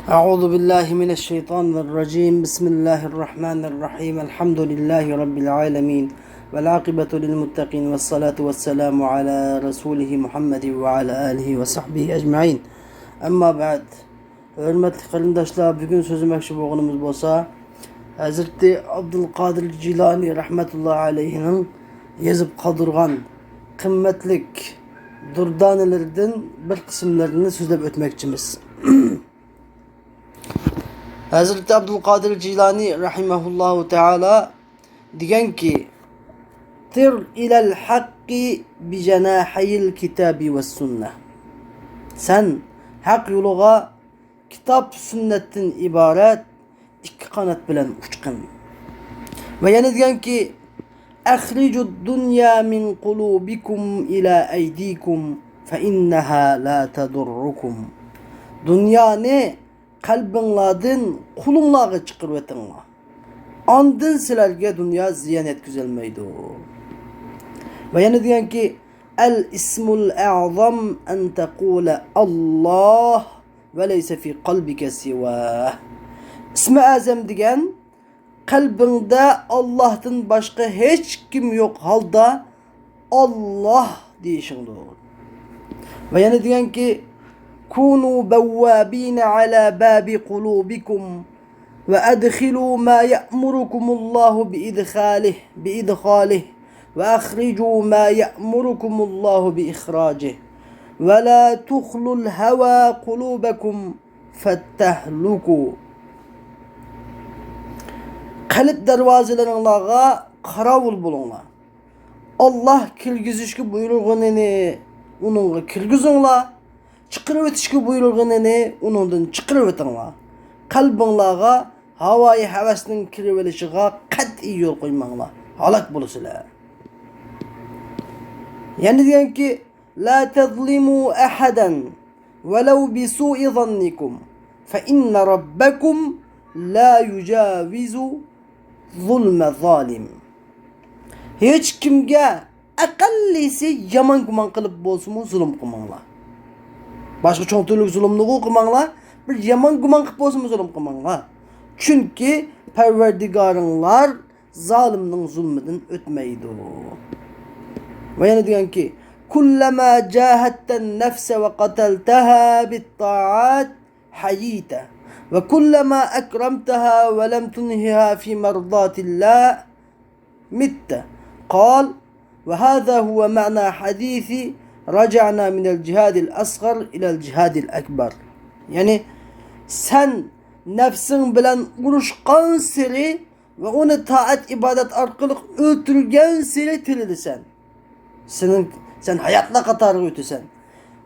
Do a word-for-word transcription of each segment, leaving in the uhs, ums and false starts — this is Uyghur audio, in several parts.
أعوذ بالله من الشيطان الرجيم. بسم الله الرحمن الرحيم. الحمد لله رب العالمين. والعاقبة للمتقين والصلاة والسلام على رسوله محمد وعلى آله وصحبه أجمعين. أما بعد. ھۆرمەتلىك قېرىنداشلار، بۈگۈن سۆزلىمەكچى بولغىنىمىز بولسا، ھەزرىتى ئابدۇلقادىر جىلانى رەھمەتۇللا ئەلەيھىنىڭ يېزىپ قالدۇرغان قىممەتلىك دۇردانىلىرىدىن بىر قىسىملىرىنى سۆزلەپ ئۆتمەكچىمىز. ھەزرىتى ئابدۇلقادىر جىلانى رەھىمەھۇللاھۇ تەئالا دېگەنكى، تىر ئىلەل ھەققى بىجەناھەيىل كىتابى ۋەسسۇننە. سەن ھەق يولىغا كىتاب سۈننەتتىن ئىبارەت ئىككى قانات بىلەن ئۇچقىن. ۋە يەنە دېگەنكى، أخرجوا الدنيا من قلوبكم إلى أيديكم فإنها لا تضركم. دۇنيانى قەلبىڭلاردىن قولۇڭلارغا چىقىرىۋېتىڭلار. ئاندىن سىلەرگە دۇنيا زىيان يەتكۈزەلمەيدۇ. ۋە يەنە دېگەنكى، الاسم الأعظم أن تقول الله وليس في قلبك سواه. ئىسمى ئەزەم دېگەن قەلبىڭدە ئاللاھتىن باشقا ھېچكىم يوق ھالدا ئاللاھ دېيىشىڭدۇر. ۋە يەنە دېگەنكى، كونوا بوابين على باب قلوبكم وأدخلوا ما يأمركم الله بإدخاله، بإدخاله، وأخرجوا ما يأمركم الله بإخراجه، ولا تخلوا الهوى قلوبكم فتهلكوا. قەلب دەرۋازىلىرىڭلارغا قاراۋۇل بولۇڭلار. ئاللاھ كىرگۈزۈشكە بۇيرۇغىنىنى ئۇنىڭغا كىرگۈزۈڭلار، چىقىرىۋېتىشكە بۇيرۇغىنىنى ئۇنىڭدىن چىقىرىۋېتىڭلار. قەلبىڭلارغا ھاۋايى ھەۋەسنىڭ كىرىۋېلىشىغا قەتئىي يول قويماڭلار، ھالاك بولىسىلەر. يەنە دېگەنكى، لا تظلموا أحدا ولو بسوء ظنكم فإن ربكم لا يجاوز ظلم ظالم. ھېچكىمگە ئەقەللىسى يامان گۇمان قىلىپ بولسىمۇ زۇلۇم قىلماڭلار. باشقا چوڭ تۈرلۈك زۇلۇمنىغۇ قىلماڭلار، بىر يامان گۇمان قىلىپ بولسىمۇ زۇلۇم قىلماڭلار. چۈنكى پەرۋەردىگارىڭلار زالىمنىڭ زۇلمىدىن ئۆتمەيدۇ. ۋە يەنە دېگەنكى، كلما جاهدت النفس وقتلتها بالطاعات حييت، وكلما أكرمتها ولم تنهها في مرضاة الله مت. قال، وهذا هو معنى حديث رجعنا من الجهاد الأصغر إلى الجهاد الأكبر. يەنى، سەن نەپسىڭ بىلەن ئۇرۇشقانسېرى ۋە ئۇنى تائەت-ئىبادەت ئارقىلىق ئۆلتۈرگەنسېرى تىرىلىسەن. سېنىڭ، سەن ھاياتلار قاتارىغا ئۆتىسەن.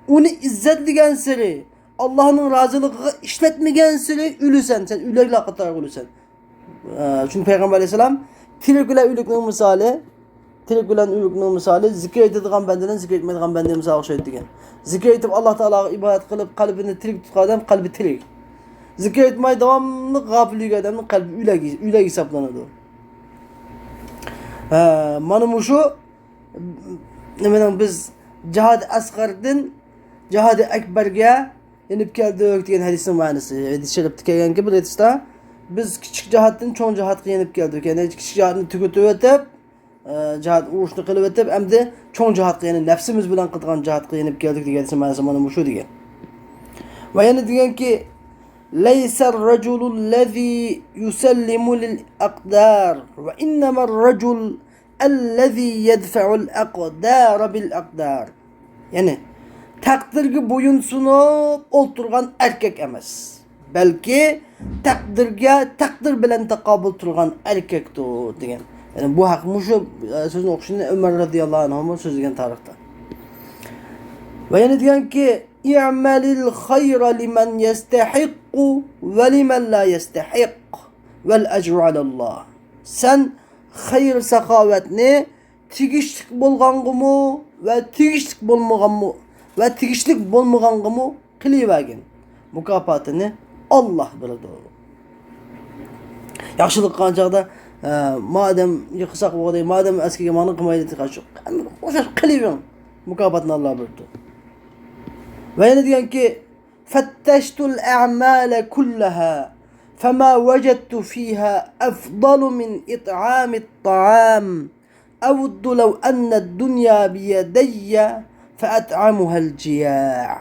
ئۇنى ئىززەتلىگەنسېرى، ئاللاھنىڭ رازىلىقىغا ئىشلەتمىگەنسېرى ئۆلىسەن، سەن ئۆلەكلەر قاتارىغا ئۆلىسەن. ئە، چۈنكى پەيغەمبەر ئەلەيھىسسالام تىرىك بىلەن ئۆلۈكنىڭ مىسالى، تىرىك بىلەن ئۆلۈكنىڭ مىسالى زىكىر ئېيتىدىغان بەندە بىلەن زىكىر ئېيتمايدىغان بەندىگە مىسال ئوخشايدۇ دېگەن. زىكىر ئېيتىپ، ئاللاھ تائالاغا ئىبادەت قىلىپ، قەلبىنى تىرىك تۇتقان ئادەم قەلبى تىرىك. زىكىر ئېيتماي داۋاملىق غاپىل يۈرگەن ئادەمنىڭ قەلبى ئۆلەك، ئۆلەك ھېسابلىنىدۇ. ھە، مانا مۇشۇ نېمىنىڭ بىز جىھاد ئەسغەردىن جىھاد ئەكبەرگە يېنىپ كەلدۇق دېگەن ھەدىسنىڭ مەنىسى. ھەدىس شەرىپتە كەلگەنكى بىر ھەدىستە، بىز كىچىك جىھادتىن چوڭ جىھادقا يېنىپ كەلدۇق. يەنى كىچىك جىھادنى تۈگىتىۋېتىپ، ئە، جىھاد ئۇرۇشنى قىلىۋېتىپ، ئەمدى چوڭ جىھادقا، يەنى نەپسىمىز بىلەن قىلىدىغان جىھادقا يېنىپ كەلدۇق دېگەن ھەدىسنىڭ مەنىسى مانا مۇشۇ دېگەن. ۋە يەنە دېگەنكى، ليس الرجل الذي يسلم للأقدار، وإنما الرجل الذي يدفع الأقدار بالأقدار. يەنى، تەقدىرگە بويۇنسۇنۇپ ئولتۇرغان ئەركەك ئەمەس، بەلكى تەقدىرگە تەقدىر بىلەن تاقابىل تۇرغان ئەركەكتۇر دېگەن. يەنى بۇ ھەق، مۇشۇ، ئە، سۆزنى ئوقۇشنى ئۆمەر رەزىياللاھۇ ئەنھۇمۇ سۆزلىگەن تارىختا. ۋە يەنە دېگەنكى، اعمل الخير لمن يستحق ولمن لا يستحق والأجر على الله. سەن خەير-ساخاۋەتنى تېگىشلىك بولغانغىمۇ ۋە تېگىشلىك بولمىغانمۇ، ۋە تېگىشلىك بولمىغانغىمۇ قىلىۋەرگىن. مۇكاپاتىنى ئاللاھ بېرىدۇ. ياخشىلىق قىلغان چاغدا، ئە، ما ئادەم يىقىساق بولغۇدەك، ما ئادەم ئەسكىگە مانا قىلمايدۇ، تېخى شۇ. ئوشاش قىلىۋېرىڭ. مۇكاپاتىنى ئاللاھ بېرىدۇ. ۋە يەنە دېگەنكى، فتشت الأعمال كلها فما وجدت فيها أفضل من إطعام الطعام. أود لو أن الدنيا بيدي فأطعمها الجياع.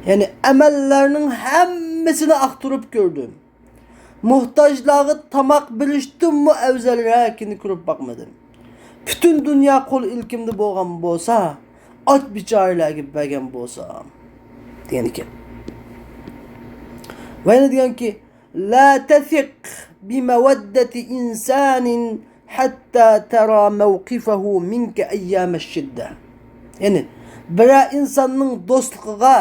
يەنى ئەمەللەرنىڭ ھەممىسىنى ئاختۇرۇپ كۆردۈم. موھتاجلارغا تاماق بېرىشتىنمۇ ئەۋزەلرەكىنى كۆرۈپ باقمىدىم. پۈتۈن دۇنيا قول ئىلكىمدە بولغان بولسا، ئاچ بىچارىلەرگە بەرگەن بولسام، دېگەن ئىكەن. ۋە يەنە دېگەنكى، لا تثق بمودة إنسان حتى ترى موقفه منك أيام الشدة. يەنى، بىرەر ئىنساننىڭ دوستلۇقىغا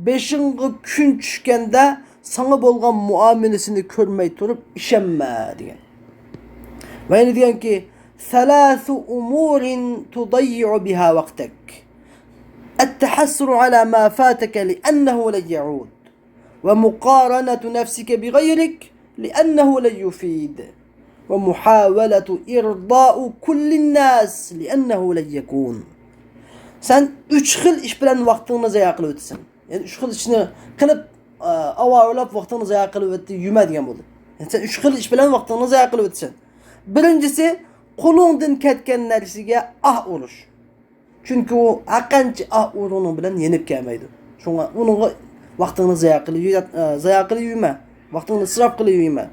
بېشىڭغا كۈن چۈشكەندە ساڭا بولغان مۇئامىلىسىنى كۆرمەي تۇرۇپ ئىشەنمە، دېگەن. ۋە يەنە دېگەنكى، ثلاث أمور تضيع بها وقتك. التحسر على ما فاتك لأنه لن يعود. ومقارنة نفسك بغيرك لأنه لن يفيد. ومحاولة إرضاء كل الناس لأنه لن يكون. سەن ئۈچ خىل ئىش بىلەن ۋاقتىڭنى زايە قىلىۋېتىسەن. يەنى ئۈچ خىل ئىشنى قىلىپ، ئاۋارىلاپ ۋاقتىڭنى زايە قىلىۋەتتى، يۈمە دېگەن بولدى. يەنى سەن ئۈچ خىل ئىش بىلەن ۋاقتىڭنى زايە قىلىۋېتىسەن. بىرىنچىسى، قولۇڭدىن كەتكەن نەرسىگە ئاھ ئۇرۇش. چۈنكى ئۇ ھەرقانچە ئاھ ئۇرغىنىڭ بىلەن يېنىپ كەلمەيدۇ. شۇڭا ئۇنىڭغا ۋاقتىڭنى زايە قىلىۋ-، ئە، زايە قىلىۋ يۈمە. ۋاقتىڭنى ئىسراپ قىلىۋ يۈمە.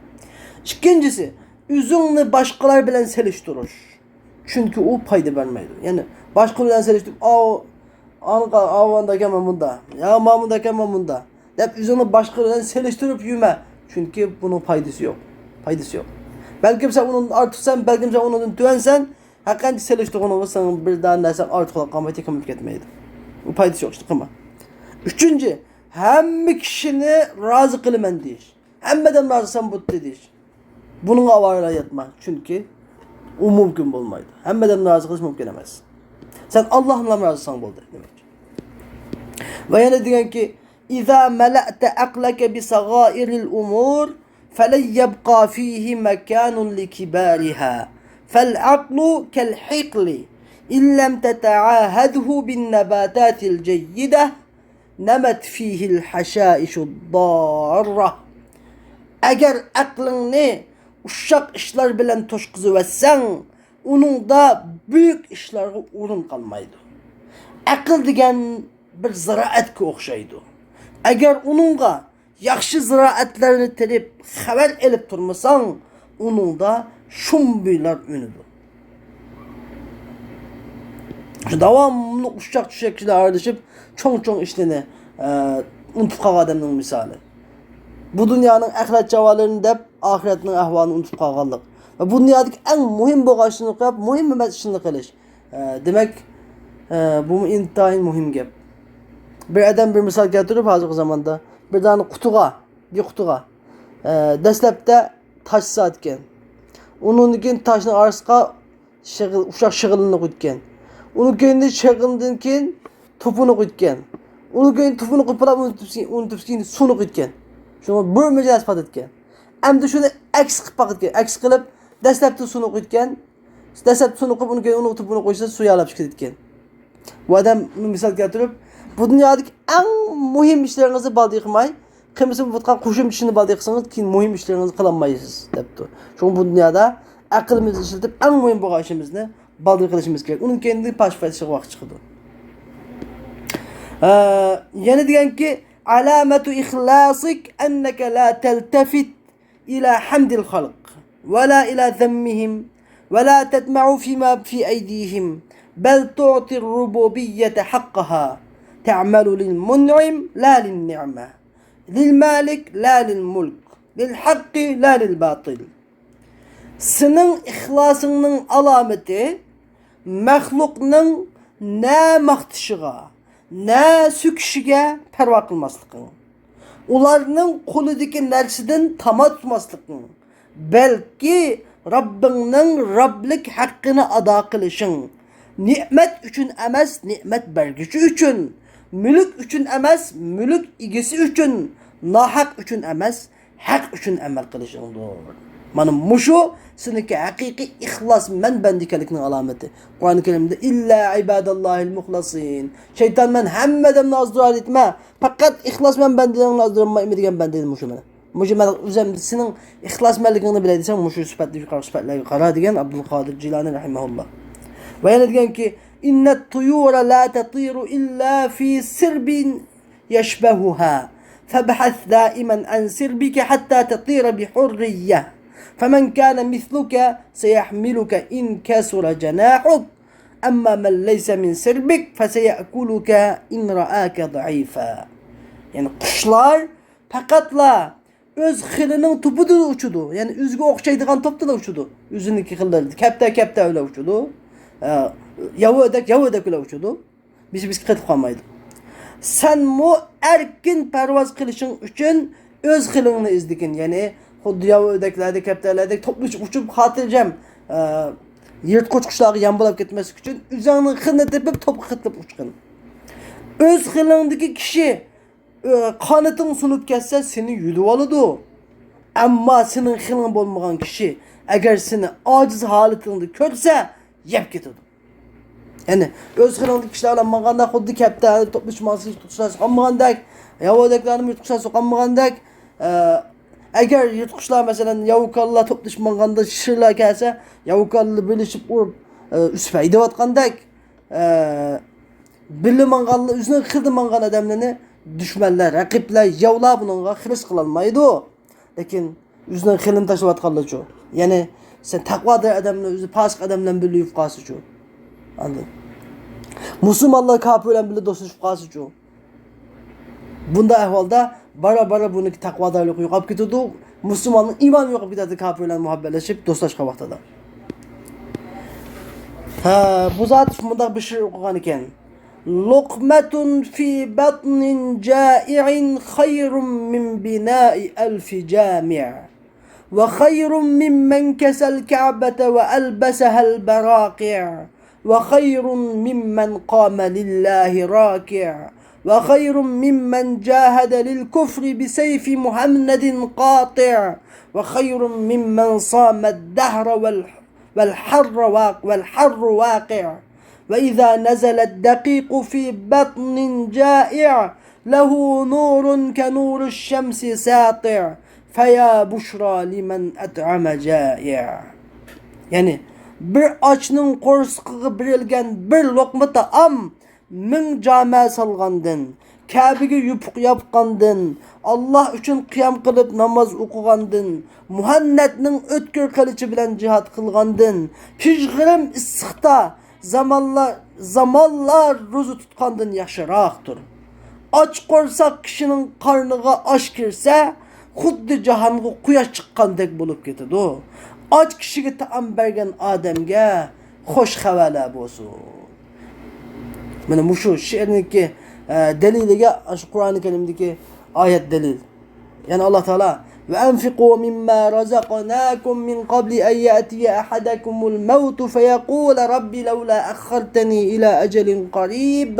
ئىككىنچىسى، ئۆزۈڭنى باشقىلار بىلەن سېلىشتۇرۇش. چۈنكى ئۇ پايدا بەرمەيدۇ. يەنى باشقىلار بىلەن سېلىشتۇرۇپ، ئاۋۇ، ئانىقا، ئاۋۇ ئانداكەن مەن مۇندا. يا ماۋۇ ئانداكەن مەن مۇندا. دەپ ئۆزۈڭنى باشقىلار بىلەن سېلىشتۇرۇپ يۈمە. چۈنكى بۇنىڭ پايدىسى يوق. پايدىسى يوق. بەلكىم سەن ئۇنىڭدىن ئارتۇقسەن، بەلكىم سەن ئۇنىڭدىن تۆۋەنسەن، ھەرقانچە سېلىشتۇرغىنىڭغا سېنىڭ بىر دانە نەرسەڭ ئارتۇقلاپ قالمايدۇ، كېمىپ كەتمەيدۇ. ئۇ پايدىسى يوق ئىشنى قىلما. ئۈچىنچى، ھەممە كىشىنى رازى قىلىمەن دېيىش. ھەممە ئادەم رازى قىلسام بولدى دېيىش. بۇنىڭغا ئاۋارىلار ياتما. چۈنكى ئۇ مۇمكىن بولمايدۇ. ھەممە ئادەمنى رازى قىلىش مۇمكىن ئەمەس. سەن ئاللاھنىلا رازى قىلساڭ بولدى دېمەكچى. ۋە يەنە دېگەنكى، إذا ملأت عقلك بصغائر الأمور فلن يبقى فيه مكان لكبارها، فالعقل كالحقل إن لم تتعاهده بالنباتات الجيدة نمت فيه الحشائش الضارة. ئەگەر ئەقلىڭنى ئۇششاق ئىشلار بىلەن توشقۇزۇۋەتسەڭ، ئۇنىڭدا بۈيۈك ئىشلارغا ئورۇن قالمايدۇ. ئەقىل دېگەن بىر زىرائەتكە ئوخشايدۇ. ئەگەر ئۇنىڭغا ياخشى زىرائەتلەرنى تېرىپ، خەۋەر ئېلىپ تۇرمىساڭ، ئۇنىڭدا شۇمبىلار ئۈنىدۇ. شۇ داۋاملىق ئۇششاق-چۈششەك كىشىلەر ئارىلىشىپ، چوڭ-چوڭ ئىشلىرىنى، ئە، ئۇنتۇپ قالغان ئادەمنىڭ مىسالى. بۇ دۇنيانىڭ ئاخىرەت جاۋالىرىنى دەپ، ئاخىرەتنىڭ ئەھۋالىنى ئۇنتۇپ قالغانلىق. ۋە بۇ دۇنيادىكى ئەڭ مۇھىم بولغان ئىشنى قىلىپ، مۇھىم ئەمەس ئىشنى قىلىش. ئە، دېمەك، ئە، بۇمۇ ئىنتايىن مۇھىم گەپ. بىر ئادەم بىر مىسال كەلتۈرۈپ، ھازىرقى زاماندا بىر دانە قۇتىغا، بىر قۇتىغا، ئە، دەسلەپتە تاش سالىدىكەن. ئۇنىڭدىن كېيىن تاشنىڭ ئارىسىغا شېغىل-، ئۇششاق شېغىلنى قويىدىكەن. ئۇنىڭ كەينىدىن شېغىلدىن كېيىن توپىنى قويىدىكەن. ئۇنىڭ كەينىدىن توپىنى قويۇپ بولاپ، ئۇنىڭ تۈپسى-، ئۇنىڭ تۈپسىكىنى سۇنى قويىدىكەن. شۇڭا بىر مىجەز پاتىدىكەن. ئەمدى شۇنى ئەكس قىلىپ باقىدىكەن. ئەكس قىلىپ، دەسلەپتە سۇنى قويىدىكەن. دەسلەپتە سۇنى قويۇپ، ئۇنىڭ كەينىدىن ئۇنىڭ توپىنى قويسا، سۇ يالاپ چىقىدىكەن. بۇ ئادەم مىسال كەلتۈرۈپ، بۇ دۇنيادىكى ئەڭ مۇھىم ئىشلىرىڭىزنى بالدۇر قىلماي، قىلمىسا بولۇۋاتقان قوشۇمچە ئىشنى بالدۇر قىلسىڭىز، كېيىن مۇھىم ئىشلىرىڭىزنى قىلالمايسىز، دەپتۇ. شۇڭا بۇ دۇنيادا ئەقلىمىزنى ئىشلىتىپ، ئەڭ مۇھىم بولغان ئىشىمىزنى بالدۇر قىلىشىمىز كېرەك. ئۇنىڭ كەينىدىن پاش-پاش ۋاقىت چىقىدۇ. ئە، يەنە دېگەنكى، علامة إخلاصك أنك لا تلتفت إلى حمد الخلق ولا إلى ذمهم ولا تطمع فيما في أيديهم، بل تعطي الربوبية حقها، تعمل للمنعم لا للنعمة، للمالك لا للملك، للحق لا للباطل. سېنىڭ ئىخلاسىڭنىڭ ئالامىتى مەخلۇقنىڭ نە ماختىشىغا، نە سۆكۈشىگە پەرۋا قىلماسلىقىڭ، ئۇلارنىڭ قولىدىكى نەرسىدىن تاما تۇتماسلىقىڭ، بەلكى رەببىڭنىڭ رەبلىك ھەققىنى ئادا قىلىشىڭ، نېمەت ئۈچۈن ئەمەس، نېمەت بەرگۈچى ئۈچۈن، مۈلۈك ئۈچۈن ئەمەس، مۈلۈك ئىگىسى ئۈچۈن، ناھەق ئۈچۈن ئەمەس، ھەق ئۈچۈن ئەمەل قىلىشىڭدۇر. مانا مۇشۇ سېنىڭكى ھەقىقىي ئىخلاسمەن بەندە ئىكەنلىكىنىڭ ئالامىتى. قۇرئان كەرىمدە «إلا عباد الله المخلصين». شەيتان، مەن ھەممە ئادەمنى ئازدۇرار دەيتتىم، ھە، پەقەت ئىخلاسمەن بەندىلىرىڭنى ئازدۇرمايمەن دېگەن بەندە مۇشۇ مانا. مۇشۇ مەن ئۆزۈم سېنىڭ ئىخلاسمەنلىكىڭنى بىلەي دېسەڭ، مۇشۇ سۈپەتلىك يۇقىرىقى سۈپەتلەرگە قارا دېگەن ئابدۇلقادىر جىلانى رەھىمەھۇللا. ۋە يەنە دېگەنكى، «إن الطيور لا تطير إلا في سرب يشبهها، فابحث دائما عن سربك حتى تطير بحرية، فمن كان مثلك سيحملك إن كسر جناحك، أما من ليس من سربك فسيأكلك إن رآك ضعيفا.» يەنى قۇشلار پەقەتلا ئۆز خىلىنىڭ توپىدا ئۇچىدۇ. يەنى ئۆزىگە ئوخشايدىغان توپتىلا ئۇچىدۇ. ئۆزىنىڭكى خىللىرىدا كەپتەر-كەپتەر بىلەن ئۇچىدۇ. ئە، ياۋا ئۆدەك، ياۋا ئۆدەك بىلەن ئۇچىدۇ. بىز-بىزگە قېتىپ قالمايدۇ. سەنمۇ ئەركىن پەرۋاز قىلىشىڭ ئۈچۈن ئۆز خىلىڭنى ئىزدىگىن. يەنى خۇددى ياۋا ئۆدەكلەردە، كەپتەرلەردەك توپلىشىپ ئۇچۇپ، خاتىرجەم، ئە، يىرتقۇچ قۇشلارغا يەم بولۇپ كېتىمەن دېمەسلىك ئۈچۈن ئۆزۈڭنىڭ خىلىنى تېپىپ توپقا قېتىلىپ ئۇچقىن. ئۆز خىلىڭدىكى كىشى ئۆ، قانىتىڭ سۇنۇپ كەتسە، سېنى يۇتۇۋالىدۇ. ئەمما سېنىڭ خىلىڭ بولمىغان كىشى ئەگەر سېنى ئاجىز ھالىتىڭدە كۆرسە، يەپ كېتىدۇ. يەنى ئۆز خىلىڭدىكى كىشىلەر بىلەن ماڭغاندا خۇددى كەپتەر توپلىشىپ ماڭسا، يىرتقۇچلار سوقالمىغاندەك، ياۋا ئۆدەكلەرنىمۇ يىرتقۇچلار سوقالمىغاندەك، ئە، ئەگەر يىرتقۇچلار، مەسىلەن، ياۋا كالىلار توپلىشىپ ماڭغاندا شىرلار كەلسە، ياۋا كالىلار بىرلىشىپ ئۇرۇپ، ئە، ئۈسۈپ ھەيدەۋاتقاندەك، ئە، بىللە ماڭغانلار، ئۆزىنىڭ خىلىدا ماڭغان ئادەملەرنى دۈشمەنلەر، رەقىبلەر، ياۋلار بۇنىڭغا خىرىس قىلالمايدۇ. لېكىن ئۆزىنىڭ خىلىنى تاشلىۋاتقانلارچۇ؟ يەنى سەن تەقۋادار ئادەمنى ئۆزى پاسىق ئادەم بىلەن بىللە يۈرۈپ قالسىچۇ؟ ئاندىن مۇسۇلمانلار كاپىر بىلەن بىللە دوستلىشىپ قالسىچۇ؟ بۇنداق ئەھۋالدا بارا-بارا بۇنىڭكى تەقۋادارلىقى يوقاپ كېتىدۇ. مۇسۇلماننىڭ ئىمانى يوقاپ كېتەتتى، كاپىر بىلەن مۇھەببەتلىشىپ، دوستلاشقان ۋاقتىدا. ھە، بۇ زات مۇنداق بىر شېئىر ئوقۇغان ئىكەن. لقمة في بطن جائع خير من بناء ألف جامع، وخير ممن كسى الكعبة وألبسها البراقع، وخير ممن قام لله راكع، وخير ممن جاهد للكفر بسيف محمد قاطع، وخير ممن صام الدهر وال-، والحر واق-، والحر واقع. وإذا نزل الدقيق في بطن جائع له نور كنور الشمس ساطع، فيا بشرى لمن أطعم جائع. يەنى، بىر ئاچنىڭ قورسىقىغا بېرىلگەن بىر لوقما تائام مىڭ جامە سالغاندىن، كەبىگە يوپۇق ياپقاندىن، ئاللا ئۈچۈن قىيام قىلىپ ناماز ئوقۇغاندىن، مۇھەممەدنىڭ ئۆتكۈر قىلىچى بىلەن جىھاد قىلغاندىن، پىژغىرىم ئىسسىقتا زامانلار، زامانلار روزا تۇتقاندىن ياخشىراقتۇر. ئاچ قورساق كىشىنىڭ قارنىغا ئاش كىرسە، خۇددى جاھانغا قۇياش چىققاندەك بولۇپ كېتىدۇ. ئاچ كىشىگە تائام بەرگەن ئادەمگە خوش خەۋەرلەر بولسۇن. مانا مۇشۇ شېئىرنىڭكى، ئە، دەلىلىگە ئاشۇ قۇرئانى كەرىمدىكى ئايەت دەلىل. يەنى ئاللا تائالا، «وأنفقوا مما رزقناكم من قبل أن يأتي أحدكم الموت فيقول رب لولا أخرتني إلى أجل قريب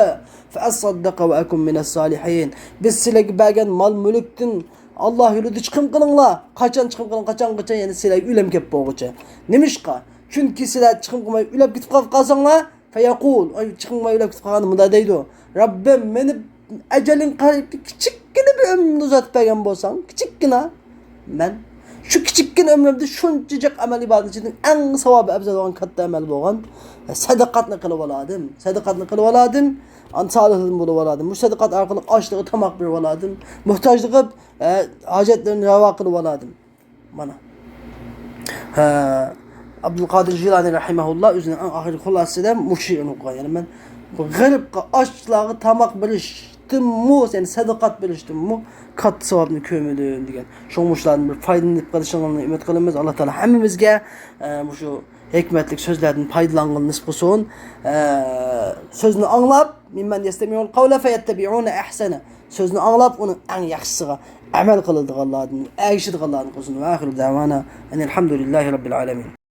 فأصدق وأكن من الصالحين.» بىز سىلەرگە بەرگەن مال مۈلۈكتىن ئاللا يولىدا چىقىم قىلىڭلار. قاچان چىقىم قىلىڭ؟ قاچانغىچە؟ يەنى سىلەرگە ئۆلۈم كەپ بولغۇچە. نېمىشقا؟ چۈنكى سىلەر چىقىم قىلماي ئۆلۈپ كېتىپ قالغان قالساڭلار، فيقول، ئاي، چىقىم قىلماي ئۆلۈپ كېتىپ قالغاندا مۇنداق دەيدۇ، رەببىم، مېنى ئەجەلىڭ قەرىبتە كىچىككىنە بىر ئۆمۈرنى ئۇزارتىپ بەرگەن بولساڭ، كىچىككىنە، مەن شۇ كىچىككىنە ئۆمرۈمدە شۇنچە جىق ئەمەل ئىبادەتنىڭ ئىچىدىن ئەڭ ساۋابى ئەۋزەل بولغان كاتتا ئەمەل بولغان سەدىقاتنى قىلىۋالاتتىم. سەدىقاتنى قىلىۋالاتتىم. ئانا سالىھلىرىم بولۇۋالاتتىم. مۇشۇ سەدىقات ئارقىلىق ئاچلىقى تاماق بېرىۋالاتتىم. موھتاجلىقى، ئە، ھاجەتلىرىنى راۋا قىلىۋالاتتىم. مانا. ھە، ئابدۇلقادىر جىلانى رەھىمەھۇللا ئۆزىنىڭ ئەڭ ئاخىرقى خۇلاسىسىدە مۇشۇ شېئىرنى ئوقۇغان. يەنى مەن بۇ غېرىبقا، ئاچلارغا تاماق بېرىشتىنمۇ، يەنى سەدىقات بېرىشتىنمۇ كاتتا ساۋابنى كۆرمىدىم دېگەن. شۇڭا مۇشۇلاردىن بىر پايدىلىنىپ قېلىشىڭلارنى ئۈمىد قىلىمىز. ئاللا تائالا ھەممىمىزگە، ئە، مۇشۇ ھېكمەتلىك سۆزلەردىن پايدىلانغىلى نېسىپ قىلسۇن. ئە، سۆزنى ئاڭلاپ، ممن يستمعون القول فيتبعون أحسنه. سۆزنى ئاڭلاپ، ئۇنىڭ ئەڭ ياخشىسىغا ئەمەل قىلىدىغانلاردىن، ئەگىشىدىغانلاردىن قىلسۇن. وآخر دعوانا أن الحمد لله رب العالمين.